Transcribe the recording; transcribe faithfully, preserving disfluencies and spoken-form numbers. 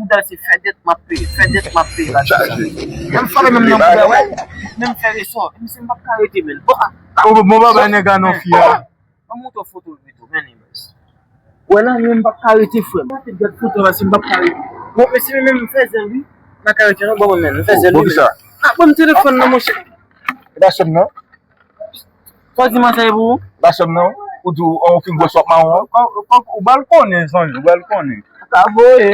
bouda se fè dèt m ap peye, fè dèt m ap peye la. Chaje. Menm fè menm nan bouda, wè. Menm fè resò. Misye m p ap ka rete, menn. Bon, ah, Bon, bon, bon, ba bay nèg la non fi a. Ban m montre w foto l pito, men li baz. Wè la, men m p ap ka rete, frè m. M ap gad foto la, si m p ap ka rete. Bon, men si men m fè zèl, wi. M pa ka rete, non, bon, men m fè zèl, wi. Poukisa? Ah, ban m telefòn nan, monchè. E pa sèm nan? Sa w di m an sa e pou ou? E pa sèm nan? Ou di w fin gwòs w ap mawon an? Ou bal konnen, zanmi, ou bal konnen. Ka voye.